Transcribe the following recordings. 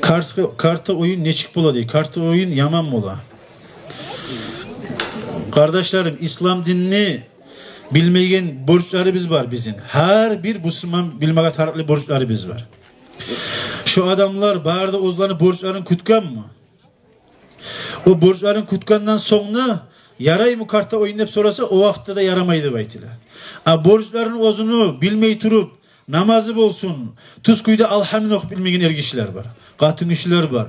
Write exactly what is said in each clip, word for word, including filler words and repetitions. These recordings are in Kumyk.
Карта, карта оюн нечик бола дей? Карта оюн яман бола. Къардашларым, ислам динни билмейген борчларыбыз бар бизин. Гьар бир бусурман билмеге тарыкълы борчларыбыз бар. Шо адамлар бары да оьзлени борчларын кютгенми? О борчларын кютгенден сонг да, яраймы карта оюн деп сораса, о вакътиде де ярамай деп айтыла. А борчларын оьзюню билмей туруп, намазы болсун, тюз кюйде алгьамын охуп билмеген эргишилер бар. Къатынгишилер бар.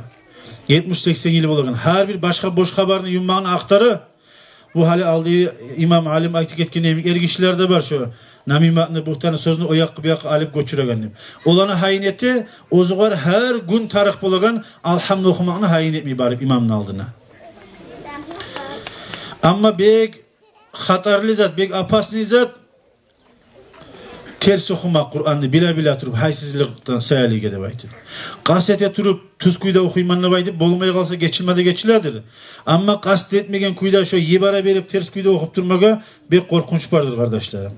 Етмиш-сексен йыл болагъан. Гьар бир башгъа бош хабарны юммагъын ахтара. Бу гьали алда имам алим айтып гетген йимик эргишилер де бар, шо намиматны, бугьтанны сёзню о якъгъа, бу якъгъа алып гёчюреген деп. Оланы гьайын эте, оьзюгер гьар гюн тарыкъ болагъан алгьамны охумакъны гьайын этмей барып имамны алдына. Амма бек хатарлы зат, бек опасный зат терс охумакъ Къуранны, биле-биле туруп, гьайсызлыкъдан саялы деп айтып. Къаст эте туруп, тюз кюйде охуйман деп айтып, болмай къалса, гечилме де гечиледир. Амма къаст этмеген кюйде, шо йибере берип, терс кюйде охуп турмагъа бек къоркъунч бардыр, къардашларым.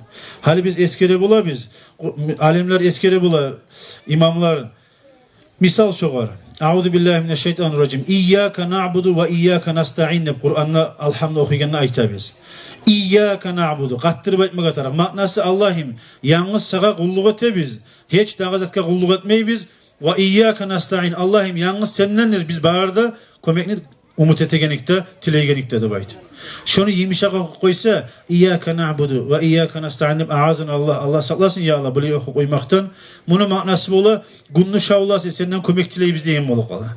Гьали биз эсгере болабыз, алимлер эсгере бола, имамлар. Мисал шогъар: «Аузу биллагьи минаш-шайтанир-ражим. Ийяка наъбуду ва ийяка настаъин», — деп Къуранда алгьамны охуйгъанда айтабыз. «Ийяка наъбуду», къаттырып айтмагъа тарыкъ. Маънасы: «Аллагьым, янгыз сагъа къуллукъ этебиз, гьеч дагъы затгъа къуллукъ этмейбиз. Ва ийяка настаъин, Аллагьым, янгыз сендендир биз бары да кёмекни умут этегенликде, тилейгенликде», — деп айтып. Шону йымышакъ охуп къойса: «Ийяка наъбуду ва ийяка настаъин», — деп, агьазын Аллагь, Аллагь сакъласын, я Аллагь, булай охуп къоймакъдан. Муну маънасы бола: «Гюнню шавласы, сенден кёмек тилейбиз», — деген болуп къала.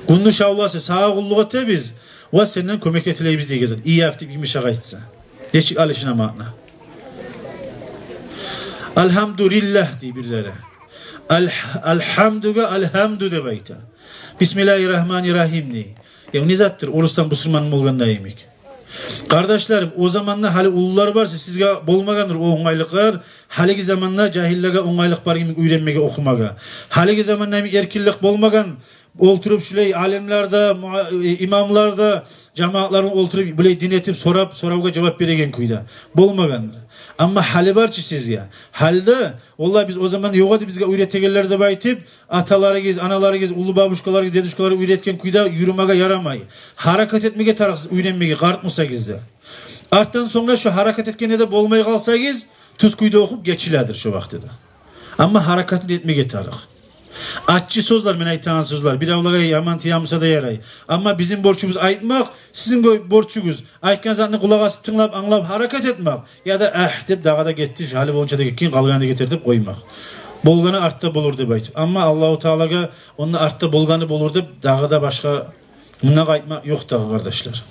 «Гюнню шавласы, сагъа къуллукъ этебиз ва сенден кёмек де тилейбиз», — деген зат. «Ийяк», — деп йымышакъ айтса. Нечик алышына маъна. «Алгьамдулиллагь», — дей бирлери. Аль-, алгьамдугъа алгьамду деп айта. «Бисмиллагьир-рагьманир-рагьим», — дей. Я не затдыр, орусдан бусурман болгъанда йимик. Къардашларым, о заманда гьали уллулар барса, сизге болмагъандыр о онгайлыкълар. Гьалиги заманда жагьиллеге онгайлыкъ бар йимик уьйренмеге, охумагъа. Гьалиги заманда йимик эркинлик болмагъан, олтуруп шулай алимлер де, муа-, э, имамлар да жамаатлар булан олтуруп, булай дин этип, сорап, соравгъа жавап береген кюйде болмагъандыр. Амма гьали бар чы сизге. Гьалда, валлагь, биз о заман ёкъ эди бизге уьйретегенлер деп айтып, аталарыгъыз, аналарыгъыз, уллу бабушкаларыгъыз, дедушкаларыгъыз уьйретген кюйде юрюмеге ярамай. Гьаракат этмеге тарыкъсыз уьйренмеге, къарт бусагъыз да. Артдан сонг да шо гьаракат этгенде де болмай къалсагъыз, тюз кюйде охуп гечиледир шо вакътиде. Амма гьаракатын этмеге тарыкъ. Аччы сёзлер, мен айтагъан сёзлер, биревлеге яман тие буса да ярай. Амма бизин борчубуз айтмакъ, сизин гё-, борчугъуз айтгъан затны къулакъ асып, тынглап, англап, гьаракат этмек. Яда «агь» деп, дагъы да гетди, гьали болгъунча да гетген, къалгъаны да гетер деп къоймакъ. Болгъаны артда болур деп айтып. Амма Аллагьу Тааллагъа онда артда болгъаны болур деп дагъы да башгъа мунда къайтмакъ ёкъ дагъы, къардашлар.